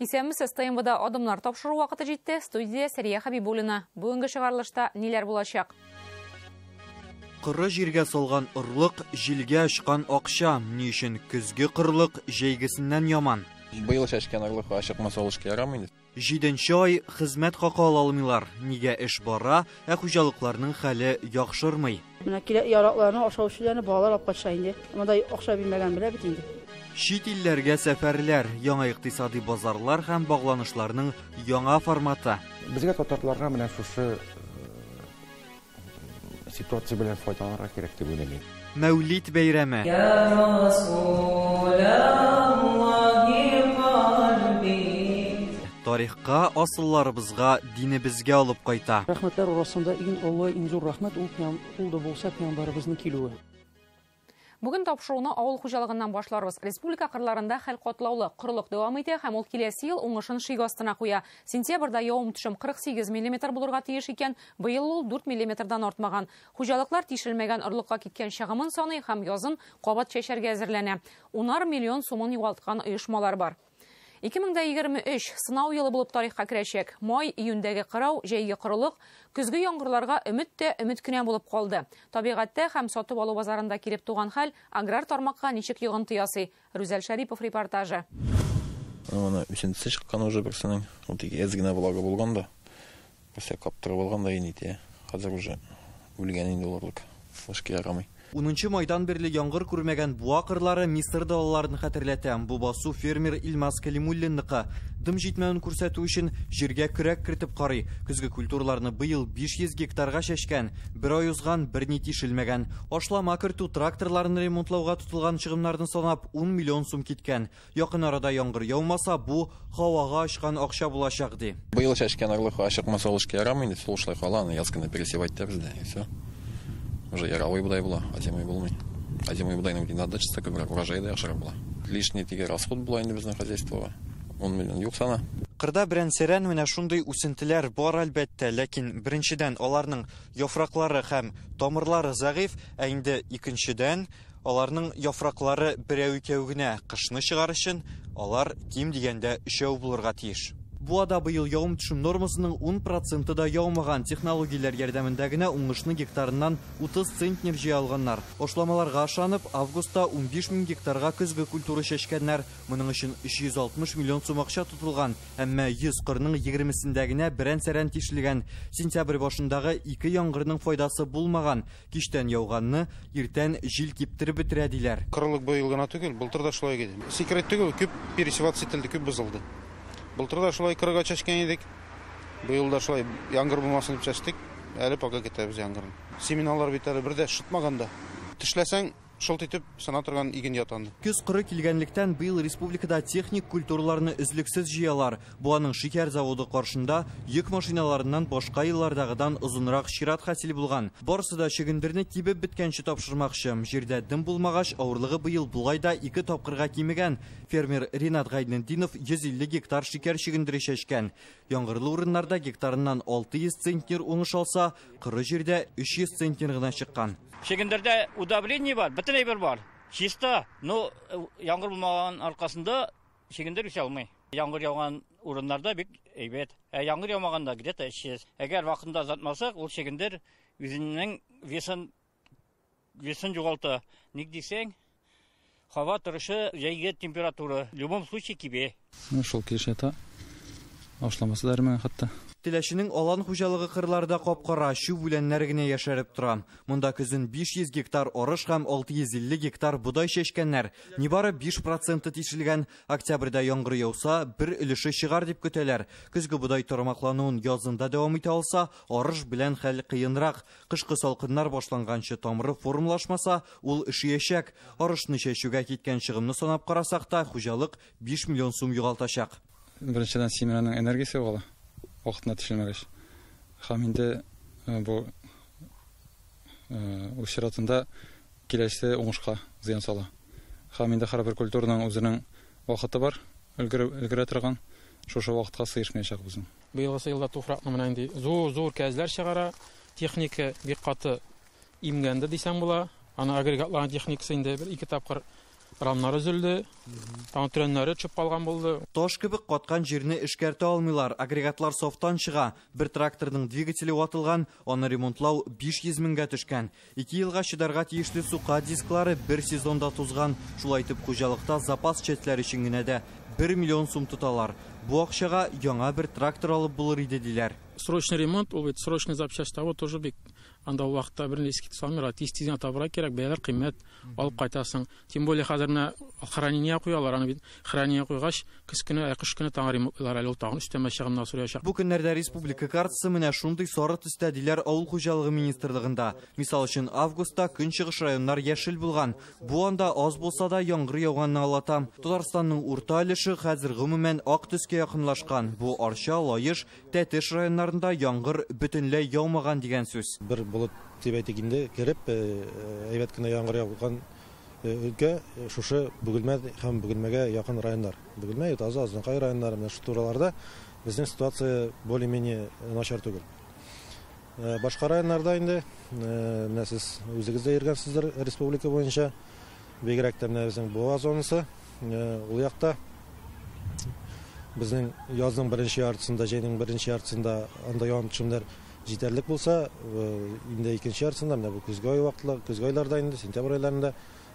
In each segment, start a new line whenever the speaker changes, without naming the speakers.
Исәнмесез, ТНВда адымнар тапшыру вакыты җитте. Студия Сәрия Хәбибуллина. Бүгенге чыгарылышта ниләр булачак?
Коры җиргә салган орлык, җилгә очкан акча. Ни өчен көзге корылык җәйгесеннән яман?
Быел чәчкән орлык ачыкмаса ул эшкә ярамый инде.
Җиденче ай хезмәт хакы ала алмыйлар. Нигә эш бара, ә хуҗалыкларның хәле яхшырмый?
Менә кирәк яракларны, ашау-эчүләрне балалар алып кайтса инде. Монда акча бирмәгән белә бит инде.
Чит илләргә сәфәрләр, яңа икътисади базарлар һәм багланышларның яңа форматы.
Безгә татарларга менә шушы ситуация белән файдаланырга кирәк дип уйлыйм.
Мәүлид бәйрәме. Тарихка, асылларыбызга, динебезгә алып кайта.
Рәхмәтләр арасында иң олы, иң зур рәхмәт ул, ул да булса пәйгамбәребезнең килүе.
Бүген тапшыруны авыл хуҗалыгыннан башларбыз. Республика кырларында хәл катлаулы, корылык дәвам итә һәм ул киләсе ел уңышын шик астына куя. Сентябрьдә явым-төшем 48 миллиметр булырга тиеш икән, быел ул 4 миллиметрдан артмаган. Хуҗалыклар тишелмәгән орлыкка киткән чыгымын саный һәм язын кабат чәчәргә әзерләнә. Унар миллион сумын югалткан оешмалар бар. 2023 сынау елы булып тарихка керәчәк. Май, июньдәге кырау, җәйге корылык, көзге яңгырларга өмет тә өмет кенә булып калды. Табигатьтә һәм сатып алу базарында килеп туган хәл аграр тармакка ничек йогынты ясый? Рүзәл Шәрипов репортажы.
Моны үсентесе чыккан уже берсенең. Ул тик әз генә влага булган да, берсе каптырып алган да инде итә. Хәзер уже үлгән инде ул орлык. Эшкә ярамый.
10 майдан бирле яңгыр күрмәгән буа кырлары Мисыр далаларын хәтерләтә. Бу басу фермер Илмаз Калимуллинныкы. Дым җитмәвен күрсәтү өчен җиргә көрәк кертеп карый. Көзге культураларны быел 500 гектарга чәчкән. Бер ай узган, берни тишелмәгән. Ашлама кертү, тракторларын ремонтлауга тотылган чыгымнарны санап 10 миллион сум киткән. Якын арада яңгыр яумаса, бу һавага очкан акча булачак, ди.
Быел чәчкән орлык ачыкмаса ул эшкә ярамый инде, шул шулай кала, аны яз көне пересевать итәбез дә, и всё. Уже яровой бодай була, озимый булмый. Озимый бодайның бит инде отдачасы күбрәк, урожай да яхшырак була. Лишний теге расход була инде безнең хозяйствога. 10 миллион юк сана.
Кырда берән-сәрән менә шундый үсентеләр бар әлбәттә, ләкин беренчедән аларның яфраклары һәм тамырлары зәгыйфь, ә инде икенчедән аларның яфраклары берәү-икәү генә. Кышны чыгар өчен алар ким дигәндә өчәү булырга тиеш. Буада быел явым-төшем нормасының ун проценты да яумаган. Технологияләр ярдәмендә генә уңышны гектарыннан 30 центнер җыя алганнар. Ашламаларга ышанып, августта 15 мең гектарга көзге культура чәчкәннәр. Моның өчен 360 миллион сум акча тотылган. Әмма 100 кырның егермесендә генә берән-сәрән тишелгән. Сентябрь башындагы ике яңгырның файдасы булмаган. Кичтән яуганны иртән җил киптереп бетерә, диләр.
Корылык быел гына түгел, былтыр да шулай иде. Секрет түгел, күп пересеваться ителде, күп бозылды. Былтыр да шулай кырга чәчкән идек. Быел да шулай яңгыр булмасын дип чәчтек. Әле пока көтәбез яңгырны. Семиналар бит әле бер дә шытмаган да. Тешләсәң, шылт итеп сына торган иген ята анда.
Көз коры килгәнлектән быел республикада техник культураларны өзлексез җыялар. Буаның шикәр заводы каршында йөк машиналарыннан башка еллардагыдан озынрак чират хасил булган. Барысы да чөгендерне кибеп беткәнче тапшырмакчы. Җирдә дым булмагач, авырлыгы быел болай да ике тапкырга кимегән. Фермер Ринат Гайнетдинов 150 гектар шикәр чөгендере чәчкән. Яңгырлы урыннарда гектарыннан 600 центнер уңыш алса, коры җирдә 300 центнер гына чыккан.
Чөгендердә удобрение бар, бөтен әйбер бар. Чиста, но яңгыр булмаган аркасында чөгендер үсә алмый. Яңгыр яуган урыннарда бик әйбәт. Ә яңгыр яумаганда где-то 300. Әгәр вакытында озатмасак, ул чөгендер үзенең весын югалта. Ник дисәң, һава торышы, җәйге температура в любом случае кибә.
Менә шул килеш ята. Ашламасы да әрмәгән хәтта.
Теләченең алан хуҗалыгы кырларда кап-кара чүп үләннәр генә яшәреп тора. Монда көзен 500 гектар арыш һәм 650 гектар бодай чәчкәннәр. Нибары биш проценты тишелгән. Октябрьдә яңгыр яуса, бер өлеше чыгар дип көтәләр. Көзге бодай тармаклануын язында дәвам итә алса, арыш белән хәл кыенрак. Кышкы салкыннар башланганчы тамыры формалашмаса, ул өшиячәк. Арышны чәчүгә киткән чыгымны санап карасак та, хуҗалык 5 миллион сум югалтачак.
Беренчедән семенаның энергиясе югала, вакытында тишелмәгәч. Һәм инде бу үз чиратында киләсе уңышка зыян сала. Һәм инде һәрбер культураның үзенең вакыты бар, өлгерә торган, шушы вакытка сыешмаячак безнең.
Быелгысы елда туфракны менә инде зур-зур кәзләр чыгара, техника бик каты имгәнде дисәң була. Аны агрегатларның техникасы инде бер ике тапкыр
Рамнар өзелде, тагын төрәннәре төшеп калган булды.
Таш кебек каткан җирне эшкәртә алмыйлар. Агрегатлар сафтан чыга. Бер тракторның двигателе ватылган, аны ремонтлау 500 меңгә төшкән. 2 елга чыдарга тиешле сука дисклары бер сезонда тузган. Шулай итеп хуҗалыкта запас частьләр өчен генә дә 1 миллион сум тоталар. Бу акчага яңа бер трактор алып булыр иде диләр.
Срочный ремонт, ул бит срочный запчасть табу тоже бик анда ул вакытта берни искә салмыйлар. Тиз-тиз генә табырга кирәк, бәяләр кыйммәт, алып кайтасың. Тем более хәзер менә хранение куялар, аны бит хранение куйгач, көз көне, кыш көне тагын ремонтлар әле ул тагын өстәмә чыгымнар сораячак.
Бу көннәрдә республика картасы менә шундый сары төстә диләр авыл хуҗалыгы министрлыгында. Мисал өчен, августта көнчыгыш районнар яшел булган. Бу анда аз булса да яңгыр яуганны аңлата. Татарстанның урта өлеше хәзер гомумән ак төскә якынлашкан. Бу Арча, Лаеш, Тәтеш районнарында яңгыр бөтенләй яумаган дигән сүз.
Бер болыт дип әйтик инде, кереп, әйбәт кенә яңгыр яуган өлкә шушы Бөгелмә һәм Бөгелмәгә якын районнар. Бөгелмә, Ютазы, Азнакай районнары, менә шул тураларда безнең ситуация более-менее начар түгел. Башка районнарда инде, менә сез үзегез дә йөргәнсездер республика буенча, бигрәк тә менә безнең Буа зонасы, ул якта безнең язның беренче яртысында, җәйнең беренче яртысында анда явым-төшемнәр җитәрлек булса, инде икенче яртысында, менә бу көзге ай вакытлар, көзге айларда инде, сентябрь айларында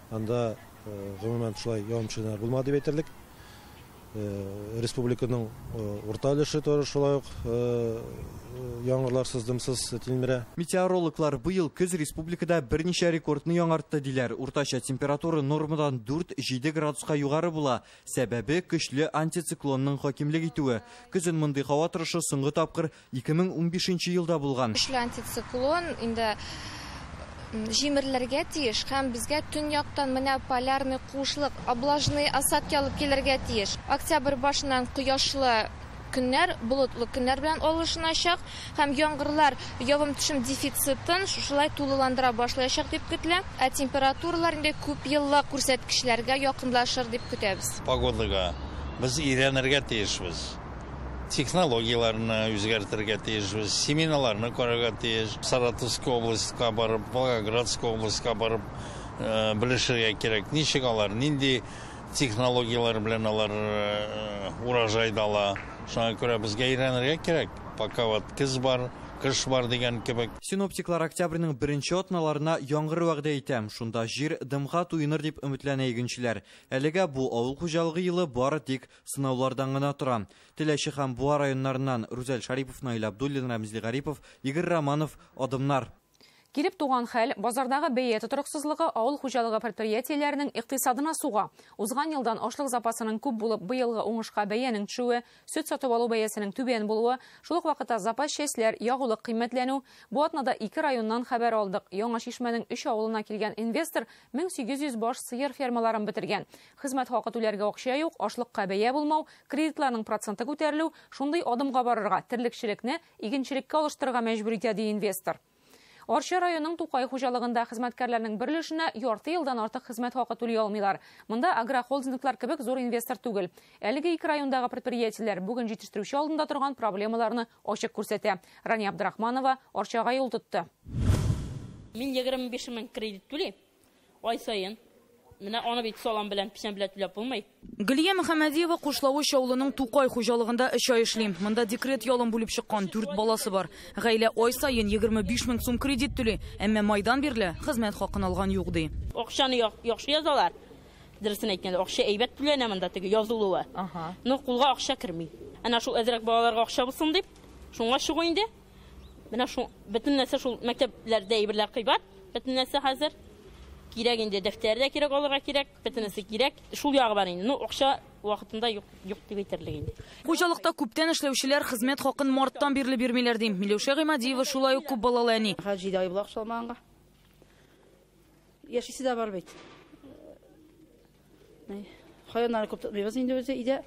анда гомумән шулай явым-төшемнәр булмады дип әйтерлек. Республиканың урта өлеше тоже шулай ук яңгырларсыз, дымсыз тилмерә.
Метеорологлар быел көз республикада берничә рекордны яңартты диләр. Уртача температура нормадан 4-7 градуска югары була. Сәбәбе көчле антициклонның хакимлек итүе. Көзен мондый һава торышы соңгы тапкыр 2015 елда булган.
Көчле антициклон инде җимерелергә тиеш һәм безгә төньяктан менә полярный куышлык, облажный осадки алып килергә тиеш. Октябрь башыннан кояшлы көннәр, болытлы көннәр белән алышыначак һәм яңгырлар явым-төшем дефицитын шулай тулыландыра башлаячак дип көтелә. Ә температуралар инде күп еллык күрсәткечләргә якынлашыр дип көтәбез.
Погодага без өйрәнергә тиешбез. Технологияләрне үзгәртергә тиешбез, семиналарны карарга тиеш. Саратовская областька барып, Волгоградская областька барып белешергә кирәк. Ничек алар, нинди технологияләр белән алар урожай ала. Шуңа күрә безгә өйрәнергә кирәк. Пока вот көз бар, кыш бар дигән кебек.
Синоптиклар октябрьнең беренче атналарына яңгыр вәгъдә итә. Шунда җир дымга туеныр дип өметләнә игенчеләр. Әлегә бу авыл хуҗалыгы елы бары тик сынаулардан гына тора. Теләче һәм Буа районнарыннан Рүзәл Шарипов, Наил Абдуллин, Рәмзил Гарипов, Игорь Романов, Адымнар.
Килеп туган хәл, базардагы бәя тотрыксызлыгы авыл хуҗалыгы предприятиеләренең икътисадына суга. Узган елдан ашлык запасының күп булып, быелгы уңышка бәянең төшүе, сөт сатып алу бәясенең түбән булуы, шул ук вакытта запас частьләр, ягулык кыйммәтләнү. Бу атнада 2 районнан хәбәр алдык. Яңа Чишмәнең 3 авылына килгән инвестор 1800 баш сыер фермаларын бетергән. Хезмәт хакы түләргә акча юк, ашлыкка бәя булмау, кредитларның проценты күтәрелү, шундый адымга барырга, терлекчелекне игенчелеккә алыштырырга мәҗбүр итә, ди инвестор. Арча районының Тукай хуҗалыгында хезмәткәрләрнең бер өлешенә ярты елдан артык хезмәт хакы түли алмыйлар. Монда агрохолдинглар кебек зур инвестор түгел. Әлеге ике райондагы предприятиеләр бүген җитештерүче алдында торган проблемаларны ачык күрсәтә. Рания Абдрахманова Арчага юл тотты.
Мин 25 мең кредит түлим ай саен. Менә аны бит салам белән, печән белән түләп булмый.
Гөлия Мөхәммәдиева Кушлавыч авылының Тукай хуҗалыгында 3 ай эшли. Монда декрет ялын бүлеп чыккан 4 баласы бар. Гаилә ай саен 25 мең сум кредит түли, әмма майдан бирле хезмәт хакын алган юк ди.
Акчаны яхшы язалар. Дөресен әйткәндә, акча әйбәт түләнә монда теге язылуы. Но кулга акча керми. Әнә шул әзрәк балаларга акча булсын дип, шуңа чыгу инде. Менә шул бөтен нәрсә шул мәктәпләрдә әйберләр кыйбат, бөтен нәрсә хәзер. Кирәк инде, дәфтәр дә кирәк, алырга кирәк, бөтенесе кирәк. Шул ягы бар инде. Ну, акча вакытында юк, юк дип әйтерлек инде.
Хуҗалыкта күптән эшләүчеләр хезмәт хакын марттан бирле бирмиләр ди. Миләүшә Гыймадиева шулай ук күп балалы әни.
Хәзер 7 ай була акча алмаганга. Яшисе дә бар бит. Хайваннарны күп тотмыйбыз инде үзе өйдә.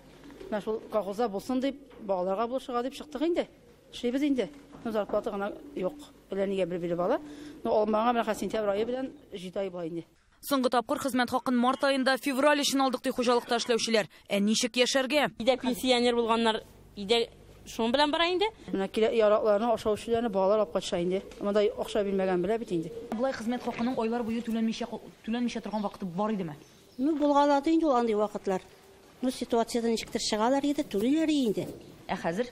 Менә шул колхозда булсын дип, балаларга булышырга дип чыктык инде. Эшлибез инде. Ну, зарплата гына юк. Әллә нигә бер биреп ала. Ну, алмаганга менә сентябрь ае белән 7 ай була инде.
Соңгы тапкыр хезмәт хакын март аенда февраль өчен алдык ди хуҗалыкта эшләүчеләр. Ә ничек яшәргә?
Өйдә пенсионер булганнар өйдә шуның белән бара инде.
Менә кирәк яракларны, ашау-эчүләрне балалар алып кайтыша инде. Монда акча бирмәгән белә бит инде.
Болай хезмәт хакының айлар буе түләнмичә торган вакыты бар идеме?
Ну, булгалады инде ул андый вакытлар. Ну, ситуациядән ничектер чыгалар иде, түлиләр инде.
Ә хәзер?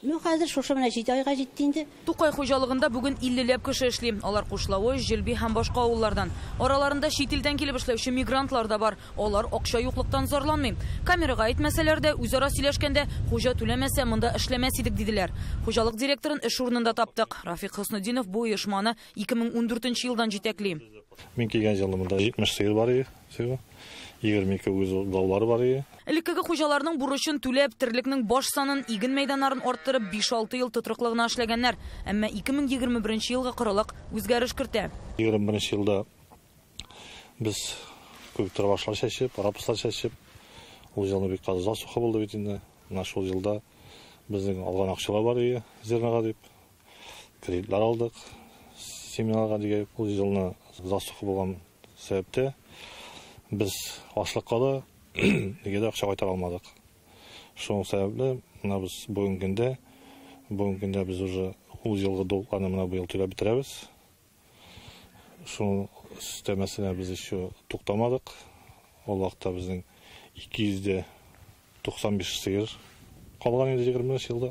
Ну, хәзер шушы менә 7 айга җитте инде.
Тукай хуҗалыгында бүген 50ләп кеше эшли. Алар Кушлавыч, Җөлби һәм башка авыллардан. Араларында чит илдән килеп эшләүче мигрантлар да бар. Алар акча юклыктан зарланмый. Камерага әйтмәсәләр дә, үзара сөйләшкәндә, хуҗа түләмәсә, монда эшләмәс идек, диделәр. Хуҗалык директорын эш урынында таптык. Рафик Хөснетдинов бу оешманы 2014 елдан җитәкли.
Мин килгән елда монда 70 сыер бар иде, всего. 22 үгез даулары бар иде.
Элеккеге хуҗаларның бурычын түләп, терлекнең баш санын, иген мәйданнарын арттырып, 5-6 ел тотрыклы гына эшләгәннәр. Әмма 2021 елгы корылык үзгәреш кертә.
21 елда без күп тормашлар чәчеп, рапслар чәчеп, ул елны бик каты засуха булды бит инде. Менә шул елда безнең алган акчалар бар иде зернога дип, кредитлар алдык, семиналарга дигән. Ул елны засуха булган сәбәптә без ашлыкка да нигә дә акча кайтара алмадык. Шуның сәбәпле менә без бүгенге көндә без уже ул елгы долгларны менә быел түләп бетерәбез. Шуның системасына без еще туктамадык. Ул вакытта безнең 295 сыер калган иде 20 елда.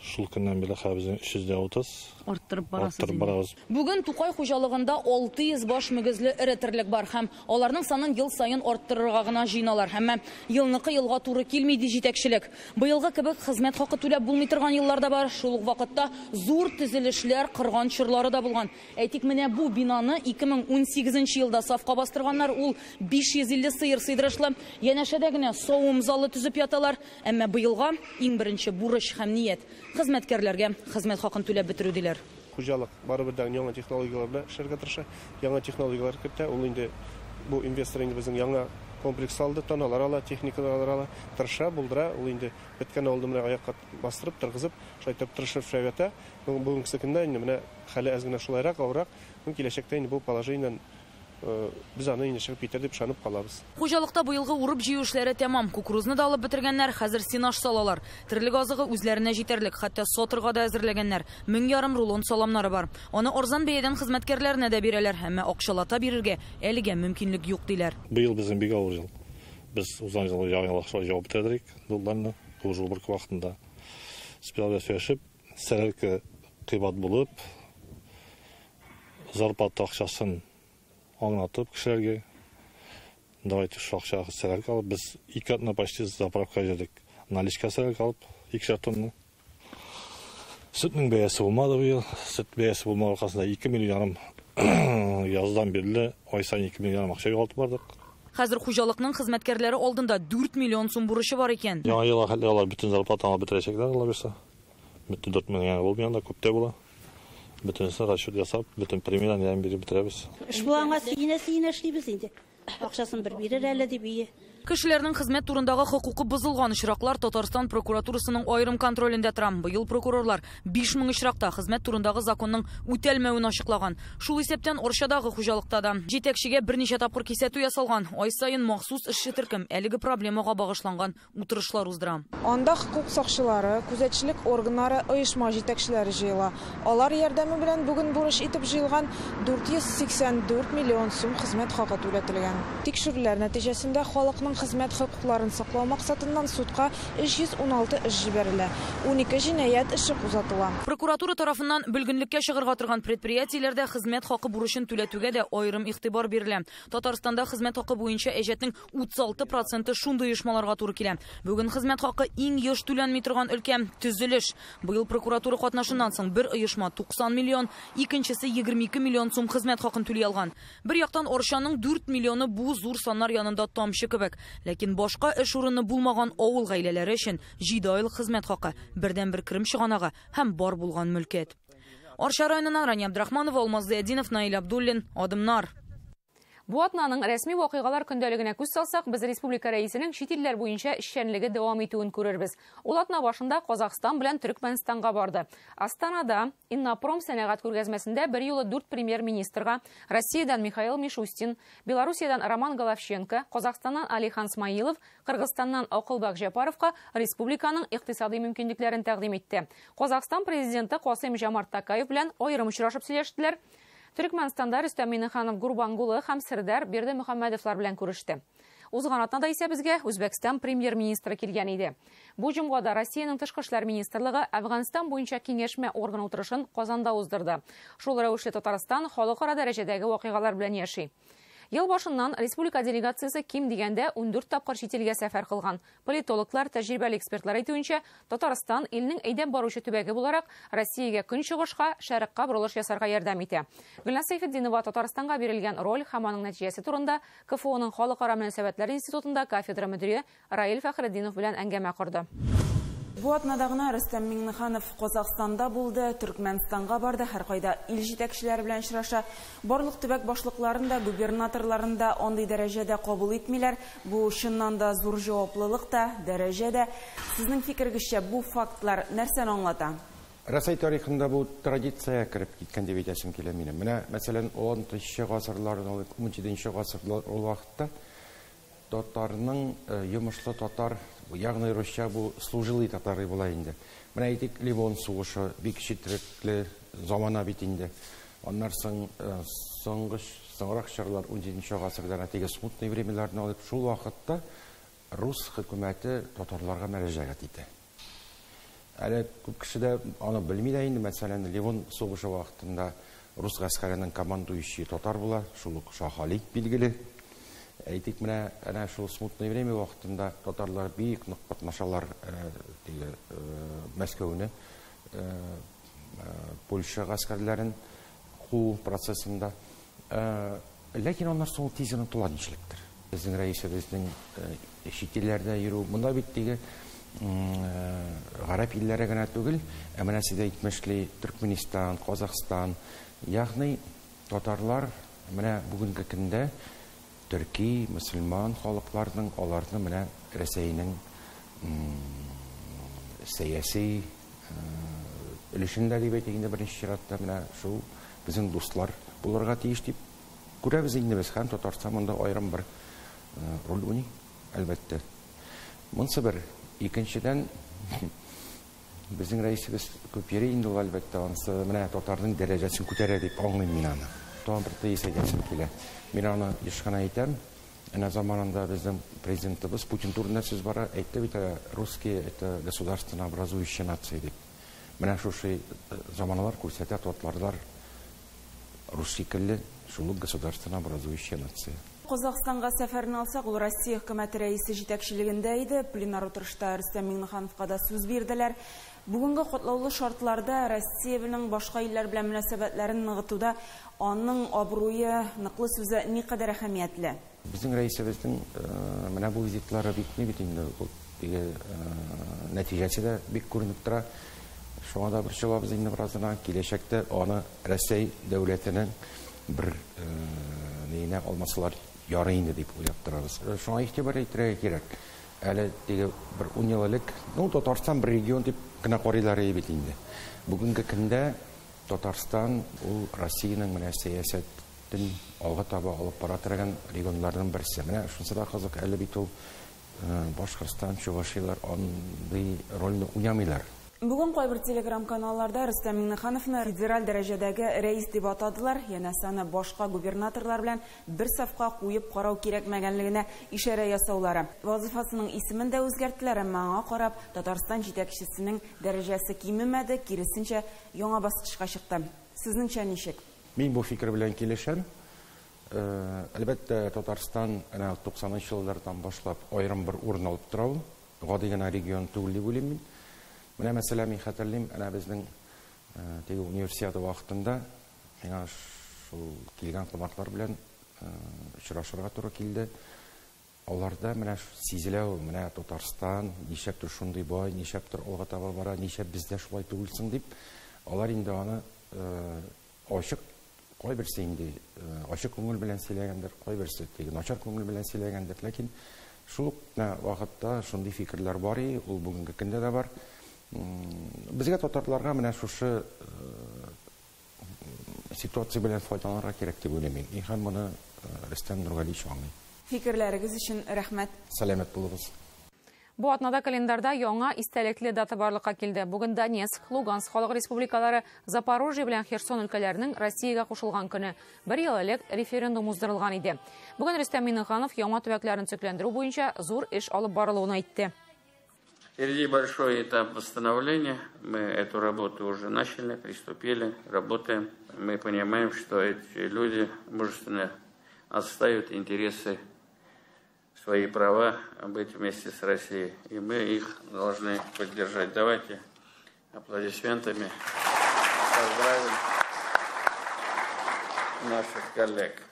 Шул көннән бирле хәзер безнең 330
арттырып барасыз.
Арттырып барабыз.
Бүген Тукай хуҗалыгында 600 баш мөгезле эре терлек бар һәм аларның санын ел саен арттырырга гына җыеналар. Әмма елныкы елга туры килми ди җитәкчелек. Быелгы кебек хезмәт хакы түләп булмый торган еллар да бар. Шул ук вакытта зур төзелешләр кырган чорлары да булган. Әйтик, менә бу бинаны 2018 елда сафка бастырганнар. Ул 550 сыер сыйдырышлы. Янәшәдә генә савым залы төзеп яталар. Әмма быелга иң беренче бурыч һәм ният хезмәткәрләргә хезмәт хакын түләп бетерү диләр.
Хуҗалык барыбер дә яңа технологияләр белән эшләргә тырыша, яңа технологияләр кертә. Ул инде бу инвестор инде безнең яңа комплекс алды, таналар ала, техникалар ала, тырыша, булдыра. Ул инде беткән авылны менә аякка бастырып, торгызып, шулай итеп тырышып эшләп ята. Бүгенге көндә инде менә хәле әз генә шулайрак, авыррак. Киләчәктә инде бу положениедән без аны инде чыгып китер дип ышанып калабыз.
Хуҗалыкта быелгы урып җыю эшләре тәмам. Кукурузны да алып бетергәннәр, хәзер сенаж салалар. Терлек азыгы үзләренә җитәрлек, хәтта сатырга да әзерләгәннәр. 1500 рулон саламнары бар. Аны арзан бәядән хезмәткәрләренә дә бирәләр, әмма акчалата бирергә әлегә мөмкинлек юк диләр.
Быел безнең бик авыр ел. Без узган ел яңа җавап бетердек, долларны уже бер вакытында. Специаль сөйләшеп, сәрәлке кыйбат булып, зарплата акчасын аңлатып кешеләргә, давайте шу акчага сәрәлке алып, без ике атна почти заправка җирдек. Наличка сәрәлке алып, 2 тонна. Сөтнең бәясе булмады быел. Сөт бәясе булмау аркасында 2 миллион ярым яздан бирле ай саен 2 миллион ярым акча югалтып бардык.
Хәзер хуҗалыкның хезмәткәрләре алдында 4 миллион сум бурычы бар икән.
Яңа елга хәтле алар бөтен зарплатаны алып бетерәчәкләр, алла бирсә. Бөтен 4 миллион булмый анда, күп тә була. Бөтенесен расчет ясап, бөтен премияны янә биреп бетерәбез.
Эш булганга сөенә-сөенә эшлибез инде. Акчасын бер бирер әле дип ие.
Кешеләрнең хезмәт турындагы хокукы бозылган очраклар Татарстан прокуратурасының аерым контролендә тора. Быел прокурорлар 5000 очракта хезмәт турындагы законның үтәлмәвен ачыклаган. Шул исәптән Арчадагы хуҗалыкта да җитәкчегә берничә тапкыр кисәтү ясалган. Ай саен махсус эшче төркем әлеге проблемага багышланган утырышлар уздыра.
Анда хокук сакчылары, күзәтчелек органнары, оешма җитәкчеләре җыела. Алар ярдәме белән бүген бурыч итеп җыелган 484 миллион сум хезмәт хакы түләтелгән. Тикшерүләр нәтиҗәсендә халыкның хезмәт хокукларын саклау максатыннан судка 316 эш җибәрелә. 12 җинаять эше кузгатыла.
Прокуратура тарафыннан бөлгенлеккә чыгарга торган предприятиеләрдә хезмәт хакы бурычын түләтүгә дә аерым игътибар бирелә. Татарстанда хезмәт хакы буенча әҗәтнең 36% шундый оешмаларга туры килә. Бүген хезмәт хакы иң еш түләнми торган өлкә төзелеш. Быел прокуратура катнашыннан соң бер оешма 90 миллион, икенчесе 22 миллион сум хезмәт хакын түли алган. Бер яктан Арчаның 4 миллионы бу зур саннар янында тамчы кебек. Ләкин башка эш урыны булмаган авыл гаиләләре өчен 7 айлык хезмәт хакы бердән-бер керем чыганагы һәм бар булган мөлкәт. Арча районыннан Рания Абдрахманова, Алмаз Зыядинов, Наил Абдуллин, Адымнар.
Бу атнаның рәсми вакыйгалар көндәлегенә күз салсак, без республика рәисенең чит илләр буенча эшчәнлеге дәвам итүен күрербез. Ул атна башында Казахстан белән Төркмәнстанга барды. Астанада Иннопром сәнәгать күргәзмәсендә бер юлы 4 премьер-министрга Россиядән Михаил Мишустин, Белоруссиядән Роман Головченко, Казахстаннан Алихан Смаилов, Кыргызстаннан Акылбек Жапаровка республиканың икътисади мөмкинлекләрен тәкъдим итте. Казахстан президенты Касым Жомарт Токаев белән аерым очрашып сөйләштеләр. Төрекмәнстанда Рөстәм Миңнеханов Гурбангулы һәм Сердар Бердымөхәммәдовлар белән күреште. Узган атнада исә безгә Үзбәкстан премьер-министры килгән иде. Бу җомгада Россиянең тышкы эшләр министрлыгы Әфганстан буенча киңәшмә органы утырышын Казанда уздырды. Шул рәвешле Татарстан халыкара дәрәҗәдәге вакыйгалар белән яши. Ел башыннан республика делегациясе ким дигәндә 14 тапкыр чит илгә сәфәр кылган. Политологлар, тәҗрибәле экспертлар әйтүенчә, Татарстан илнең әйдәп баручы төбәге буларак Россиягә көнчыгышка, шәрыкка борылыш ясарга ярдәм итә. Гөлназ Сәйфетдинова Татарстанга бирелгән роль һәм аның нәтиҗәсе турында КФУның Халыкара мөнәсәбәтләр институтында кафедра мөдире Раил Фәхретдинов белән әңгәмә корды.
Бу атнада гына Рөстәм Миңнеханов Казахстанда булды, Төркмәнстанга барды, һәркайда ил җитәкчеләре белән очраша. Барлык төбәк башлыкларын да, губернаторларын да андый дәрәҗәдә кабул итмиләр. Бу чыннан да зур җаваплылык та, дәрәҗә дә. Сезнең фикергезчә бу фактлар нәрсәне аңлата?
Рәсәй тарихында бу традиция кереп киткән дип әйтәсем килә минем. Менә, мәсәлән, 16 гасырлардан 17 гасырлар ул вакытта татарның йомышлы татар, ягъни русча бу служилый татары була инде. Менә әйтик, Ливон сугышы бик четерекле замана бит инде. Аннан соң соңрак чорлар 17 гасырдан теге смутный времяларны алып, шул вакытта рус хөкүмәте татарларга мөрәҗәгать итә. Әле күп кеше дә аны белми дә инде, мәсәлән, Ливон сугышы вакытында рус гаскәренең командующие татар була, шул ук Шаһали билгеле. Әйтик, менә әнә шул смутное время вакытында татарлар бик нык катнашалар теге Мәскәүне, Польша гаскәрләрен куу процессында. Ләкин аннан соң тиз онытыла нишләптер. Безнең рәисебезнең чит илләрдә йөрү, монда бит теге гарәп илләре генә түгел, ә менә сез әйтмешли Төркменстан, Казахстан, ягъни татарлар менә бүгенге көндә төрки, мөселман халыкларының, аларны менә Рәсәйнең сәяси өлешендә дип әйтик инде беренче чиратта менә шул безнең дуслар булырга тиеш дип күрәбез инде без, һәм Татарстан монда аерым бер роль уйный, әлбәттә. Монысы бер. Икенчедән, безнең рәисебез күп йөри инде ул, әлбәттә, анысы менә татарның дәрәҗәсен күтәрә дип аңлыйм мин аны. Тагын бер тезис әйтәсем килә. Мин аны еш кына әйтәм. Әнә заманында безнең президентыбыз Путин турында сүз бара, әйтте бит, русские это государственно образующая нация дип. Менә шушы заманалар күрсәтә, татарлар рус шикелле шул ук государственно образующая нация.
Казахстанга сәфәрен алсак, ул Россия хөкүмәте рәисе җитәкчелегендә иде. Пленар утырышта Рөстәм Миңнехановка да сүз бирделәр. Бүгенге катлаулы шартларда Россия белән башка илләр белән мөнәсәбәтләрен ныгытуда аның абруе, ныклы сүзе никадәр әһәмиятле?
Безнең рәисебезнең менә бу визитлары бик ни бит инде, ул теге нәтиҗәсе дә бик күренеп тора. Шуңа да борчылабыз инде беразына. Киләчәктә аны Рәсәй дәүләтенең бер нигенә алмасалар ярый инде дип уйлап торабыз. Шуңа игътибар итәргә кирәк. Әле теге бер 10 ел элек, ну, Татарстан бер регион дип кенә карыйлар иде бит инде. Бүгенге көндә Татарстан ул Россиянең менә сәясәтен алга таба алып бара торган регионнарның берсе. Менә шунысы да кызык, әле бит ул Башкортстан, Чувашиялар андый рольне уйнамыйлар.
Бүген кайбер телеграм-каналларда Рөстәм Миңнехановны федераль дәрәҗәдәге рәис дип атадылар. Янәсе аны башка губернаторлар белән бер сафка куеп карау кирәкмәгәнлегенә ишарә ясаулары. Вазифасының исемен дә үзгәрттеләр, әмма аңа карап Татарстан җитәкчесенең дәрәҗәсе кимемәде, киресенчә яңа баскычка чыкты. Сезнеңчә ничек?
Мин бу фикер белән килешәм. Әлбәттә, Татарстан әнә 90 еллардан башлап аерым бер урын алып тора ул. Гади генә регион түгел дип уйлыйм мин. Менә мәсәлән, мин хәтерлим, әнә безнең теге универсиада вакытында миңа шул килгән кунаклар белән очрашырга туры килде. Аларда менә сизелә ул, менә Татарстан нишләптер шундый бай, нишләптер алга таба бара, нишләп бездә шулай түгелсең дип, алар инде аны ачык, кайберсе инде ачык күңел белән сөйләгәндер, кайберсе теге начар күңел белән сөйләгәндер, ләкин шул ук вакытта шундый фикерләр бар, ул бүгенге көндә дә бар. Безгә татарларга менә шушы ситуация белән файдаланырга кирәк дип уйлыйм мин. Һәм моны Рөстәм Нургалиевич аңлый.
Фикерләрегез өчен рәхмәт.
Сәламәт булыгыз.
Бу атнада календарьда яңа истәлекле дата барлыкка килде. Бүген Донецк, Луганск халык республикалары, Запорожье белән Херсон өлкәләренең Россиягә кушылган көне. Бер ел элек референдум уздырылган иде. Бүген Рөстәм Миңнеханов яңа төбәкләрен төзекләндерү буенча зур эш алып барылуын әйтте.
Впереди большой этап восстановления. Мы эту работу уже начали, приступили, работаем. Мы понимаем, что эти люди мужественно отстаивают интересы, свои права быть вместе с Россией. И мы их должны поддержать. Давайте аплодисментами поздравим наших коллег.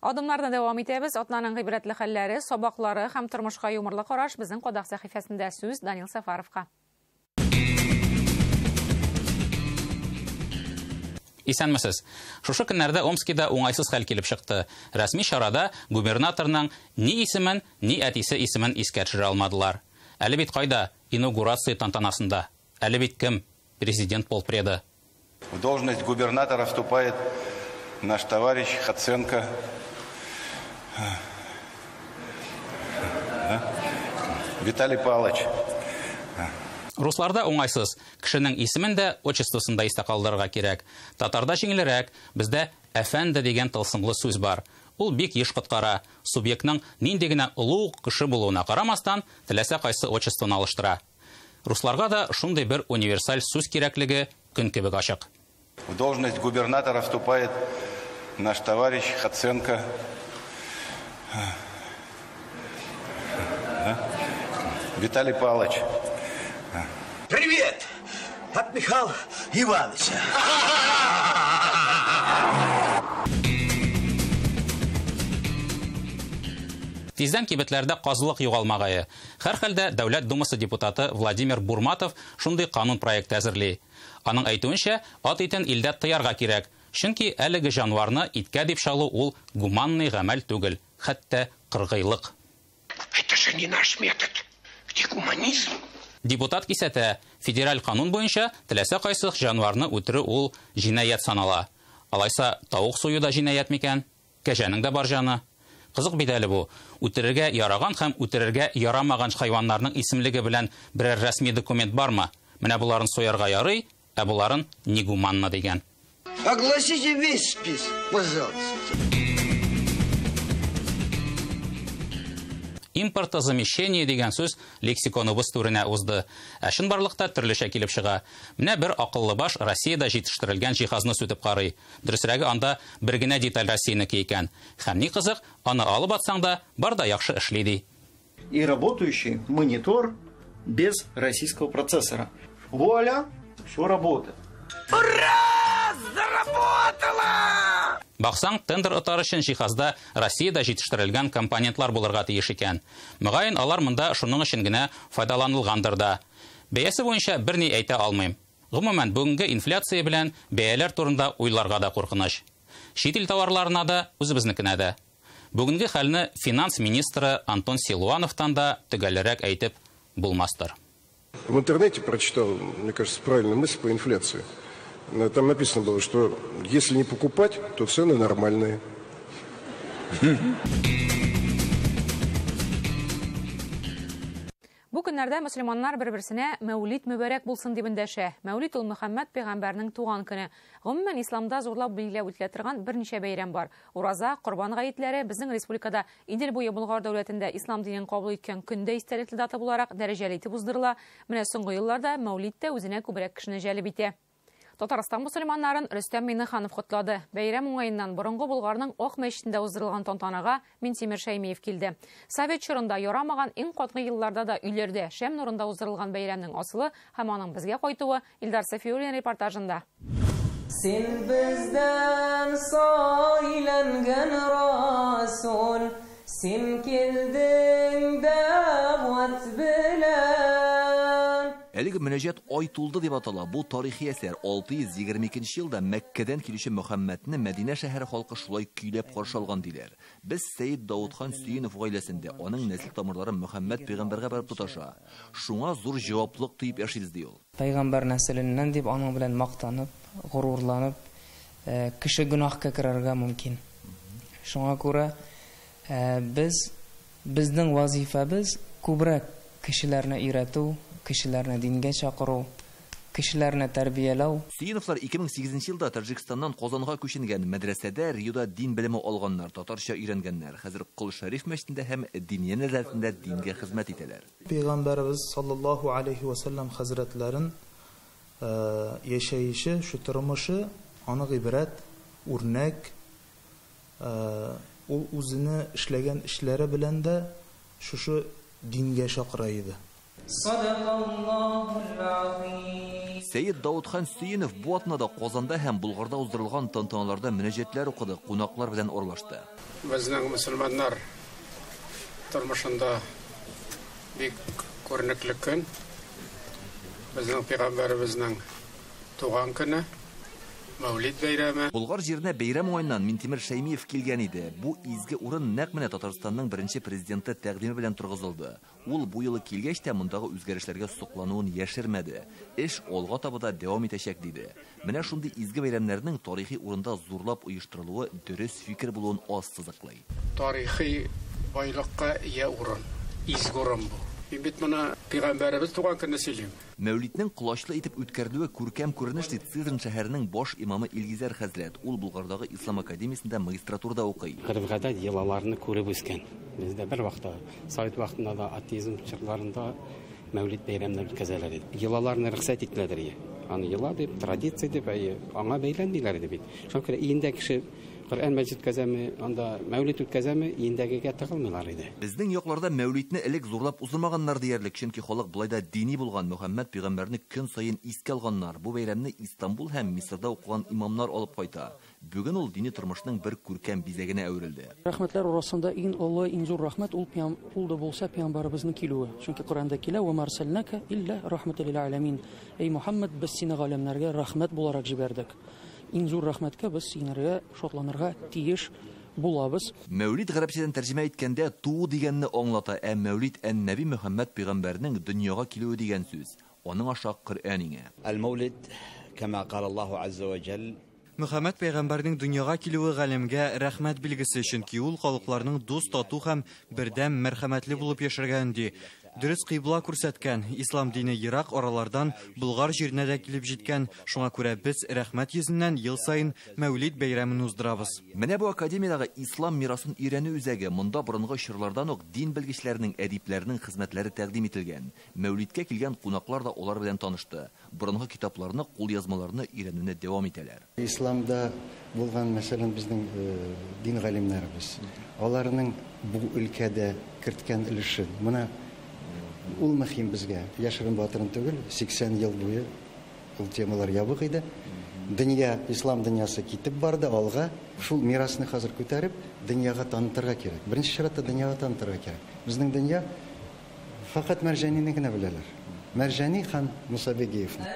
Адымнарны дәвам итәбез. Атнаның гыйбрәтле хәлләре, сабаклары һәм тормышка юморлы караш безнең Кадак сәхифәсендә. Сүз Данил Сафаровка.
Исәнмесез. Шушы көннәрдә Омскида уңайсыз хәл килеп чыкты. Рәсми чарада губернаторның ни исемен, ни әтисе исемен искә төшерә алмадылар. Әле бит кайда? Инаугурация тантанасында. Әле бит кем? Президент полпреды.
В должность губернатора вступает наш товарищ Хаценко Виталий Павлович.
Русларда уңайсыз. Кешенең исемен дә, отчествосын да истә калдырырга кирәк. Татарда җиңелрәк, бездә әфәнде дигән тылсымлы сүз бар. Ул бик еш коткара. Субъектның нинди генә олуг кеше булуына карамастан, теләсә кайсы отчествоны алыштыра. Русларга да шундый бер универсаль сүз кирәклеге көн кебек ачык.
В должность губернатора вступает наш товарищ Хаценко Виталий Павлович.
Привет от Михаила Ивановича.
Тиздән кибетләрдә казылык югалмагае. Һәрхәлдә Дәүләт Думасы депутаты Владимир Бурматов шундый канун проекты әзерли. Аның әйтүенчә, ат итен илдә тыярга кирәк. Чөнки әлеге җанварны иткә дип чалу ул гуманный гамәл түгел, хәтта кыргыйлык.
Это же не наш метод. Где гуманизм?
Депутат кисәтә, федераль канун буенча теләсә кайсы җанварны үтерү ул җинаять санала. Алайса тавык сую да җинаять микән? Кәҗәнең дә бар җаны. Кызык бит әле бу. Үтерергә яраган һәм үтерергә ярамаган хайваннарның исемлеге белән берәр рәсми документ бармы? Менә буларын суярга ярый, ә буларын негуманно дигән.
Огласите весь список, пожалуйста.
Импортозамещение дигән сүз лексиконыбыз түренә узды. Ә чынбарлыкта төрлечә килеп чыга. Менә бер акыллы баш Россиядә җитештерелгән җиһазны сүтеп карый. Дөресрәге, анда бер генә деталь Россиянеке икән. Һәм ни кызык, аны алып атсаң да, бар да яхшы эшли ди.
И работающий монитор без российского процессора. Вуаля, все работает.
Ура! Заработало!
Баксаң, тендер отар өчен җиһазда Россиядә җитештерелгән компонентлар булырга тиеш икән. Мөгаен, алар монда шуның өчен генә файдаланылгандыр да. Бәясе буенча берни әйтә алмыйм. Гомумән, бүгенге инфляция белән бәяләр турында уйларга да куркыныч. Чит ил товарларына да, үзебезнекенә дә. Бүгенге хәлне финанс министры Антон Силуановтан да төгәлрәк әйтеп булмастыр.
В интернете прочитал, мне кажется, правильную мысль по инфляции. Там написано было, что если не покупать, то цены нормальные.
Бу көннәрдә мөселманнар бер-берсенә Мәүлид мөбарәк булсын дип эндәшә. Мәүлид ул Мөхәммәд пәйгамбәрнең туган көне. Гомумән, исламда зурлап билгеләп үтелә торган берничә бәйрәм бар. Ураза, Корбан гаетләре безнең республикада Идел буе Болгар дәүләтендә ислам динен кабул иткән көндә истәлекле дата буларак дәрәҗәле итеп уздырыла. Менә соңгы елларда Мәүлид тә үзенә күбрәк кешене җәлеп итә. Татарстан мөселманнарын Рөстәм Миңнеханов котлады. Бәйрәм уңаеннан борынгы Болгарның Ак мәчетендә уздырылган тантанага Минтимер Шәймиев килде. Совет чорында ярамаган иң катгый елларда да өйләрдә шәм нурында уздырылган бәйрәмнең асылы һәм аның безгә кайтуы Илдар Сафиуллин репортажында.
Син бездән сайланган Расул, син килдең дәгъват белән.
Әлеге мөнәҗәт ай тулды дип атала. Бу тарихи әсәр 622 елда Мәккәдән килүче Мөхәммәдне Мәдинә шәһәре халкы шулай көйләп каршы алган диләр. Без Сәйд Даудхан Сөенов гаиләсендә аның нәсел тамырлары Мөхәммәд пәйгамбәргә барып тоташа. Шуңа зур җаваплылык тоеп яшибез ди ул.
Пәйгамбәр нәселеннән дип аның белән мактанып, горурланып, кеше гөнаһка керергә мөмкин. Шуңа күрә без Безнең вазифабыз күбрәк кешеләрне өйрәтү, кешеләрне дингә чакыру, кешеләрне тәрбияләү.
Сөеновлар 2008 елда Таҗикстаннан Казанга күченгән. Мәдрәсәдә Риода дин белеме алганнар, татарча өйрәнгәннәр. Хәзер Кол Шәриф мәчетендә һәм Диния нәзарәтендә дингә хезмәт итәләр.
Пәйгамбәребез саллаллаһу алейһи вә сәлләм хәзрәтләрен яшәеше, шу тормышы аны гыйбрәт, үрнәк, ул үзене эшләгән эшләре белән дә шушы дингә чакыра иде.
Сәет Даутхан Сөенов бу атнада Казанда һәм Булгарда уздырылган тантаналарда мөнәҗәтләр укыды, кунаклар белән аралашты.
Безнең мөселманнар тормышында бик күренекле көн. Безнең пәйгамбәребезнең туган көне, Мәүлид бәйрәме.
Болгар җиренә бәйрәм уңаеннан Минтимер Шәймиев килгән иде. Бу изге урын нәкъ менә Татарстанның беренче президенты тәкъдиме белән торгызылды. Ул бу юлы килгәч тә мондагы үзгәрешләргә соклануын яшермәде. Эш алга таба да дәвам итәчәк диде. Менә шундый изге бәйрәмнәрнең тарихи урында зурлап оештырылуы дөрес фикер булуын ассызыклый.
Тарихи байлыкка ия урын, изге урын бу. Мин бит моны пәйгамбәребез туган көнне сөйлим.
Мәүлиднең колачлы итеп үткәрелүе күркәм күренеш ди Цизрн шәһәренең баш имамы Илгизәр хәзрәт. Ул Булгардагы Ислам академиясендә магистратурада укый.
Гореф-гадәт йолаларны күреп үскән. Бездә бер вакытта, совет вакытында да, атеизм чорларында Мәүлид бәйрәмнәр үткәзәләр иде. Йолаларны рөхсәт ителәдер иде. Аны йола дип, традиция дип, аңа бәйләнмиләр иде бит. Шуңа күрә иендә кеше Коръән мәчет үткәзәме, анда Мәүлид үткәзәме, иендәгегә тыгылмыйлар иде.
Безнең якларда Мәүлидне элек зурлап уздырмаганнар диярлек, чөнки халык болай да дини булган. Мөхәммәд пәйгамбәрне көн саен искә алганнар. Бу бәйрәмне Истанбул һәм Мисырда укыган имамнар алып кайта. Бүген ул дини тормышның бер күркәм бизәгенә әверелде.
Рәхмәтләр арасында иң олы, иң зур рәхмәт ул ул да булса пәйгамбәребезнең килүе. Чөнки Коръәндә килә: "Ва марсалнака илля рахматан лил аламин". Эй Мөхәммәд, без сине галәмнәргә рәхмәт буларак җибәрдек. Иң зур рәхмәткә без синәргә шатланырга тиеш булабыз.
Мәүлид гарәпчәдән тәрҗемә иткәндә туу дигәнне аңлата, ә Мәүлид ән-Нәби Мөхәммәд пәйгамбәрнең дөньяга килүе дигән сүз. Аның аша Коръән иңә.
Әл-Мәүлид, кама кала Аллаһу азза ва җәл.
Мөхәммәд пәйгамбәрнең дөньяга килүе галәмгә рәхмәт билгесе, чөнки ул халыкларның дус, тату һәм бердәм, мәрхәмәтле булып яшәргә өнди. Дөрес кыйбла күрсәткән. Ислам дине ерак аралардан Болгар җиренә дә килеп җиткән. Шуңа күрә без рәхмәт йөзеннән ел саен Мәүлид бәйрәмен уздырабыз.
Менә бу академиядәге ислам мирасын өйрәнү үзәге. Монда борынгы чорлардан ук дин белгечләренең, әдипләрнең хезмәтләре тәкъдим ителгән. Мәүлидкә килгән кунаклар да алар белән танышты. Борынгы китапларны, кулъязмаларны өйрәнүне дәвам итәләр.
Исламда булган, мәсәлән, безнең дин галимнәребез, аларның бу өлкәдә керткән өлеше, менә ул мөһим безгә. Яшерен батырын түгел, 80 ел буе ул темалар ябык иде. Дөнья, ислам дөньясы китеп барды алга. Шул мирасны хәзер күтәреп, дөньяга танытырга кирәк. Беренче чиратта дөньяга танытырга кирәк. Безнең дөнья фақат Мәрҗанине генә беләләр. Мәрҗани һәм Муса Бигиевны.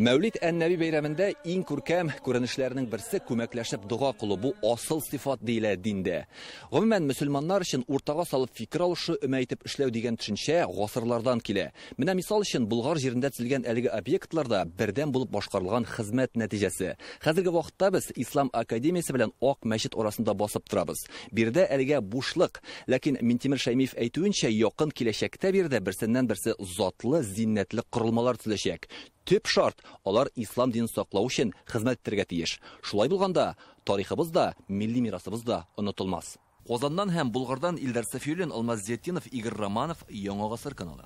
Мәүлид ән-Нәби бәйрәмендә иң күркәм күренешләрнең берсе күмәкләшеп дога кылу. Бу асыл сыйфат диелә диндә. Гомумән, мөселманнар өчен уртага салып фикер алышу, өмә итеп эшләү дигән төшенчә гасырлардан килә. Менә мисал өчен Болгар җирендә төзелгән әлеге объектларда бердәм булып башкарылган хезмәт нәтиҗәсе. Хәзерге вакытта без Ислам академиясе белән Ак мәчет арасында басып торабыз. Биредә әлегә бушлык, ләкин Минтимер Шәймиев әйтүенчә, якын киләчәктә биредә берсеннән-берсе затлы, зиннәтле корылмалар төзеләчәк. Төп шарт алар ислам динен саклау өчен хезмәт итәргә тиеш. Шулай булганда тарихыбыз да, милли мирасыбыз да онытылмас. Казаннан һәм Булгардан Илдар Сафиуллин, Алмаз Зиятдинов, Игорь Романов, Яңа Гасыр каналы.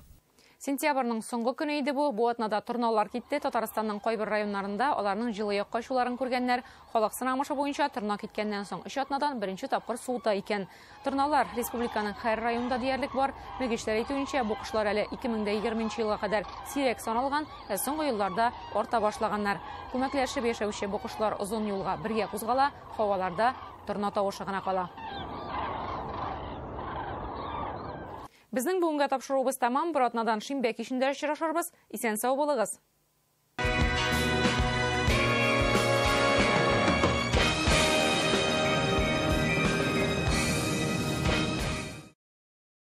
Сентябрьнең соңгы көне иде бу. Бу атнада торналар китте. Татарстанның кайбер районнарында аларның җылы якка очуларын күргәннәр. Халык сынамышы буенча торна киткәннән соң 3 атнадан беренче тапкыр суыта икән. Торналар республиканың һәр районында диярлек бар. Белгечләр әйтүенчә, бу кошлар әле 2020 елга кадәр сирәк саналган, ә соңгы елларда арта башлаганнар. Күмәкләшеп яшәүче бу кошлар озын юлга бергә кузгала, һаваларда торна тавышы гына кала. Безнең бүгенге тапшыруыбыз тәмам. Бер атнадан шимбә кичендә очрашырбыз. Исән сау булыгыз.